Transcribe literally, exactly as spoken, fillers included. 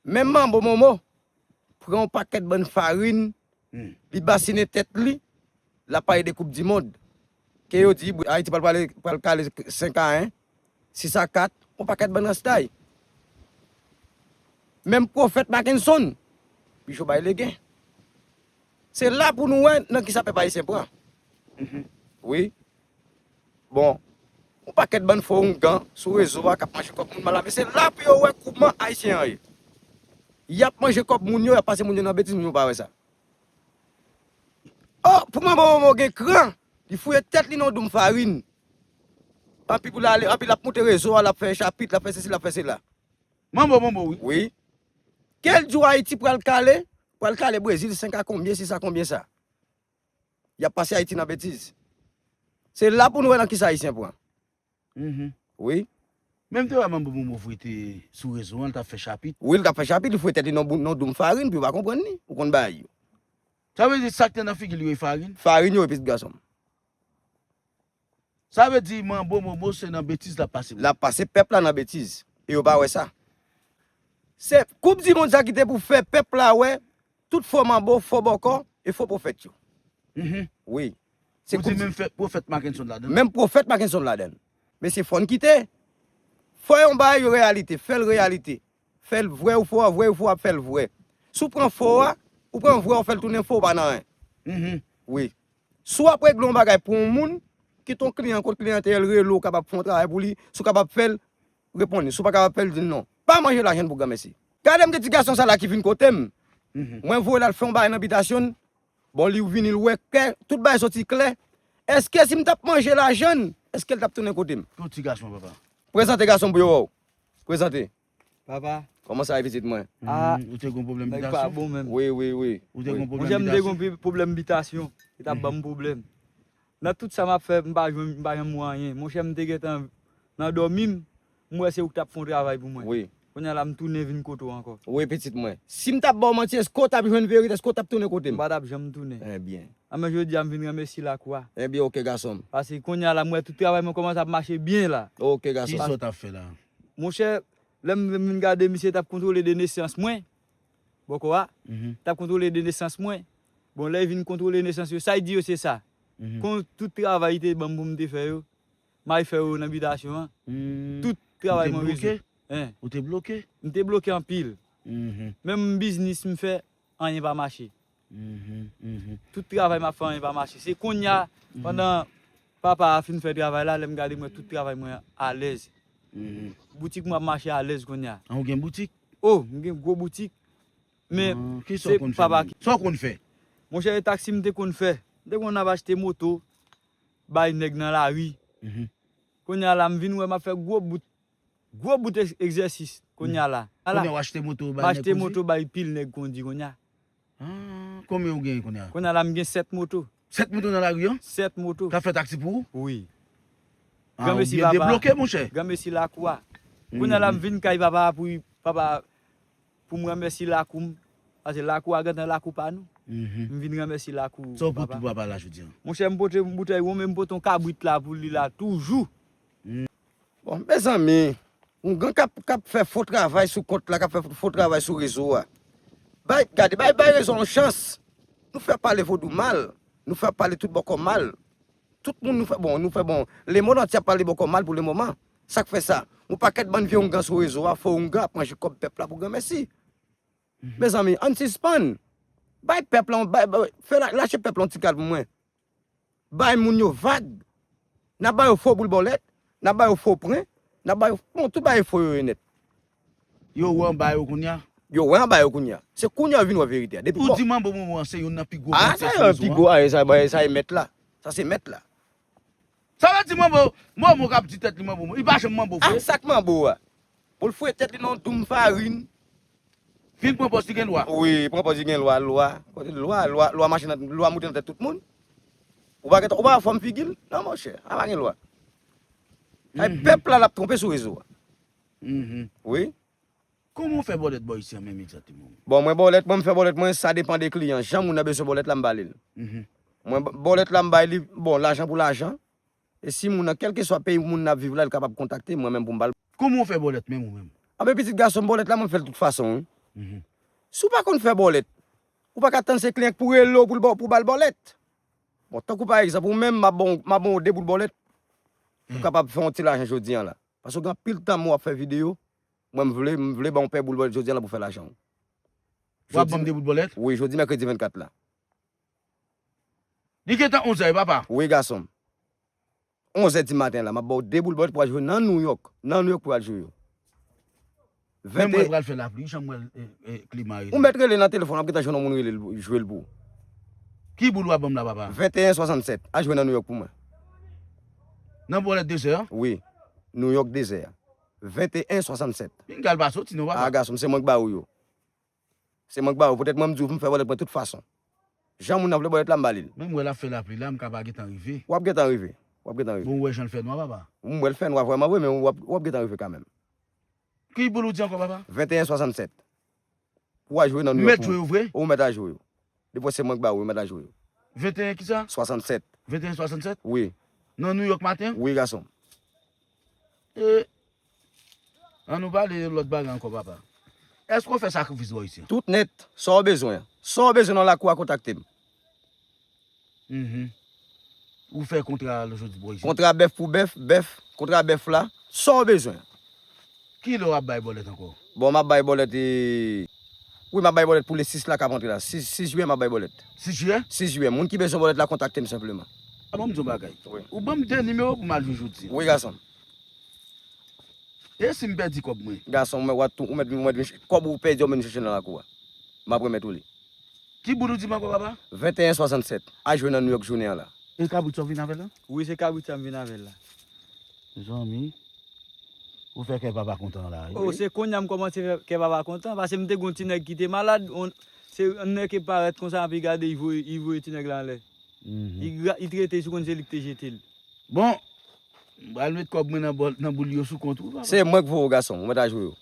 Menm Manbo Momo pran yon pakèt bann farin, li basinen tèt li, l ap pale de koup di mond. Ke yo di Ayiti pral, pral, pral kale senk a en, sis a kat, yon pakèt bann rastay. Menm pwofèt Mackenson, li cho bay legen. Se la pou nou wè nan kisa pèp ayisyen pran. Wi. Bon, yon pakèt bann fo oungan sou rezo a k ap manje kòb moun mal la, men se la pou yo wè kouman ayisyen an ye. Y ap manje kòb moun yo, y ap pase moun yo nan betiz, moun yo pa wè sa. Oh, pou Manbo Momo gen kran, li fouye tèt li nan yon doum farin. Anpi pou l ale, anpi l ap moute rezo a, l ap fè chapit, l ap fè sesi, l ap fè sela. Manbo Momo, wi. Wi. Ke l di w Ayiti pral kale, pral kale Brezil senk a konbyen, sis a konbyen sa. Y ap pase Ayiti nan betiz. Se la pou nou wè nan kisa ayisyen pran. Wi. Men m te wè Manbo Momo vre te sou rezo an, l t ap fè chapit. Wi, l t ap fè chapit, li fouye tèt li nan bou-, nan doum farin pou yo pa konprann li. Ou konn bagay yo. Sa vle di sa k te nan figi l yo e farin? Farin yo e pitit gason m. Sa vle di Manbo Momo se nan betiz l ap pase. L ap pase pèp la nan betiz. E yo pa wè sa. Se koup di mond sa ki te pou fè pèp la wè tout fo manbo, fo bòkò e fo pwofèt yo. Wi. Se koup di menm fè pwofèt Mackenson ladan. Menm pwofèt Mackenson ladan. Men se fò n kite. Fò yon bagay reyalite, fè l reyalite. Fè l vre ou fo a, vre ou fo a, fè l vre. Si w pran fo a, ou pran vre a, ou fè l tounen fo, ou pa nan anyen. Wi. Si w ap regle yon bagay pou yon moun, kit yon kliyan, kot kliyan te ye l rele w, kapab fè yon travay pou li, si w kapab fè l, reponn li. Si w pa kapab fè l, di l non. Pa manje lajan n pou granmèsi. Gade m gen ti gason sa la ki vin kote m. Mwen voye l al fè yon bagay nan bitasyon n. Bon, li vini, l wè kè, tout bagay soti klè. Èske si m t ap manje lajan n, èske l t ap tounen kote m? Yon ti gason, papa. Prezante gason m pou yo wè w. Prezante. Papa. Kòman sa ye, pitit mwen? Ah, ou te gon pwoblèm bitasyon? Nèg pa bon menm. Wi, wi, wi. Ou te gon pwoblèm bitasyon? Monchè, m te gon pi-, pwoblèm bitasyon. Li t ap ban m pwoblèm. Nan tout sa m ap fè, m pa jwenn, m pa janm wè anyen. Monchè, m te gentan nan dòmi m, m wè se ou k t ap fè yon travay pou mwen. Wi. Kounye a la, m tounen vin kote w ankò. Wi, pitit mwen. Si m t ap ba w manti, èske w t ap jwenn verite? Èske w t ap tounen kote m? M pa t ap janm tounen. Ebyen. A, men jodi a, m vin ranmèsye lakou a. Ebyen, oke, gason m. Paske kounye a la, m wè tout travay mwen kòmanse ap mache byen la. Oke, gason m. Kisa w t ap fè la? Monchè, lè m vin gade, misye t ap kontwole de nesans mwen. Bòkò a. T ap kontwole de nesans mwen. Bon, lè l vin kontwole nesans yo, sa l di yo se sa. Kon tout travay li te ban m pou m te fè yo, m al fè yo nan bitasyon an. Tout travay mwen rezoud. Ou te bloke? Hein. Ou te bloke? M te bloke anpil. Menm biznis m fè, anyen pa mache. Tout travay m ap fè, anyen pa mache. Se kounye a, pandan papa a fin fè travay la, lè m gade, m wè tout travay mwen alèz. Boutik mwen ap mache alèz kounye a. An, ou gen boutik? Oh, m gen gwo boutik. Men, kisa w konn fè menm? Sa w konn fè? Monchè, e taksi m te konn fè. M te konn ap achte moto, bay nèg nan lari. Kounye a la, m vin wè m ap fè gwo bout, gwo bout egz-, egzèsis kounye a la. Kounye a w achte moto bay nèg kondi? M achte moto bay pil nèg kondi kounye a. Ah, konbyen ou genyen kounye a? Kounye a la, m gen sèt moto. Sèt moto nan lari an? Sèt moto. K ap fè taksi pou ou? Wi. Ah, ou byen debloke, monchè. Granmesi lakou a. Kounye a la, m vin kay papa a pou papa pou m ranmèsye lakou m, paske lakou a gentan lakou pa nou. M vin ranmèsye lakou papa. Sa w pote pou papa la jodi a? Monchè, m pote yon boutèy won, men m pote yon kabrit la pou li la toujou. Bon, mezanmi, oungan k ap, k ap fè fo travay sou kont la, k ap fè fo travay sou rezo a. Bay, gade, bay, bay rezo a yon chans. Nou fè pale vodou mal. Nou fè pale tout bòkò mal. Tout moun nou fè bon, nou fè bon. Lemonn antye ap pale bòkò mal pou lemoman. Sa k fè sa? Yon pakèt bann vye oungan sou rezo a, fo oungan ap manje kòb pèp la pou granmèsi. Mezanmi, ann sispann. Bay pèp la, bay, bay, fè la, lache pèp la yon ti kal pou mwen. Bay moun yo vag. N ap ba yo fo boul bòlèt, n ap ba yo fo pwen, n ap ba yo, bon, tout bagay fo yo ye nèt. Yo wè anba yo kounye a? Yo wè anba yo kounye a. Se kounye a yo vin wè verite a. Depi... Ou di Manbo Momo an se youn nan pi gwo mantè sou rezo an? Ah, sa yo pi gwo, ah, sa, sa e mèt la. Sa se mèt la. Sa vle di Manbo, Momo k ap di tèt li Manbo, li pa janm Manbo vre. Ah, sa k Manbo a? Pou l fouye tèt li nan yon doum farin. Vin pran pòz li gen lwa. Wi, pran pòz li gen lwa, lwa. Kote lwa, lwa, lwa mache nan, lwa moute nan tèt tout moun. Ou pa gen, ou pa wè fòm figi l? Non, monchè, a pa gen lwa. Ay, pèp la, l ap twonpe sou rezo a. Wi. Kòman w fè bòlèt bò isi an menm egzakteman? Bon, mwen bòlèt, mwen m fè bòlèt mwen, sa depann de kliyan. Jan moun nan bezwen bòlèt la, m ba li l. Mwen b-, bòlèt la, m bay li, bon, lajan pou lajan. E si moun nan, kèlkeswa peyi moun nan ap viv la, li kapab kontakte mwen menm pou m ba l. Kòman w fè bòlèt menm ou menm? Anben, pitit gason m, bòlèt la, mwen fè l tout fason, wi. Si w pa konn fè bòlèt, ou pa ka tann se kliyan k pou rele w pou l ba w, pou w ba l bòlèt. Bon, tankou pa egzanp, ou menm, m ap ba w, m ap ba w de boul bòlèt. Ou kapab fè yon ti lajan jodi a la. Paske w gen anpil tan mwen w ap fè videyo, mwen m vle, m vle ba w yon pè boul bòlèt jodi a la pou fè lajan w. W ap ban m de boul bòlèt? Wi, jodi mèkredi vennkat la. Li gentan onzè, papa. Wi, gason m. Onzè di maten la, m ap ba w de boul bòlèt pou al jwe nan New York. Nan New York pou al jwe yo. Men mwen pral fè lapli, jan mwen, e, e, klima rele. Ou mèt rele nan telefòn, w ap gentan jwenn yon moun rele l, jwe l pou ou. Ki boul w ap ban m la, papa? Venteyen swasannsèt. Al jwe nan New York pou mwen. Nan bòlèt dezè a? Wi. New York dezè a. Venteyen swasannsèt. Pinga l pa soti non, papa. A, gason m, se mwen k ba ou yo. Se mwen k ba ou. Poutèt mwen, m di w pou m fè bòlèt mwen tout fason. Jan moun nan vle bòlèt la, m ba li l. Men m wè l ap fè lapli la, m ka pa gentan rive. W ap gentan rive. W ap gentan rive. Bon, ou wè jan l fè nwa, papa? M wè l fè nwa vrèman vre, men w ap, w ap gentan rive kanmenm. Ki boul ou di ankò, papa? Venteyen swasannsèt. Ou a jwe nan New York. Ou mèt jwe yo vre? Ou mèt a jwe yo. Depi se mwen k ba ou, ou mèt a jwe yo. Venteyen kisa? Swasannsèt. Venteyen swasannsèt? Wi. Nan New York maten? Wi, gason. E, ann nou pale de lòt bagay ankò, papa. Èske w fè sakrifis bò isi? Tout nèt. Sa w bezwen an. Sa w bezwen nan lakou a, kontakte m. Mhm. Ou fè kontra a jodi bò isi? Kontra bèf pou bèf, bèf, kontra bèf la, sa w bezwen. Kilè w ap bay bòlèt ankò? Bon, m ap bay bòlèt, e, wi, m ap bay bòlèt pou le sis la k ap antre la. Sis, sis jiyè, m ap bay bòlèt. Sis jiyè? Sis jiyè. Moun ki bezwen bòlèt la, kontakte m senpleman. A bon, m di yon bagay. Wi. Ou ban m de nimewo pou m al jwe jodi. Wi, gason m. E si m pèdi kòb mwen? Gason m, w ap tou, ou mèt vin, ou mèt vin, kòb ou pèdi, ou mèt vin chèche nan lakou a. M ap remèt ou li. Ki boul ou di m ankò, papa? Venteyen swasannsèt. A jwe nan New York jounen an la. E kabrit sa w vin avè l la? Wi, se kabrit sa m vin avè l la. Mezanmi, ou fè kè papa kontan la, wi. Oh, se kounye a m kòmanse fè kè papa kontan, paske m te gen yon ti nèg ki te malad, on, se yon nèg ki parèt konsa, epi gade, li voye, li voye ti nèg la anlè. Mhm. Li gra-, li trete, si w konn se li ki te jete l. Bon, m pral met kòb mwen nan bòl, nan boul yo sou kont ou, papa. Se mwen k voye w, gason m, ou mèt al jwe yo.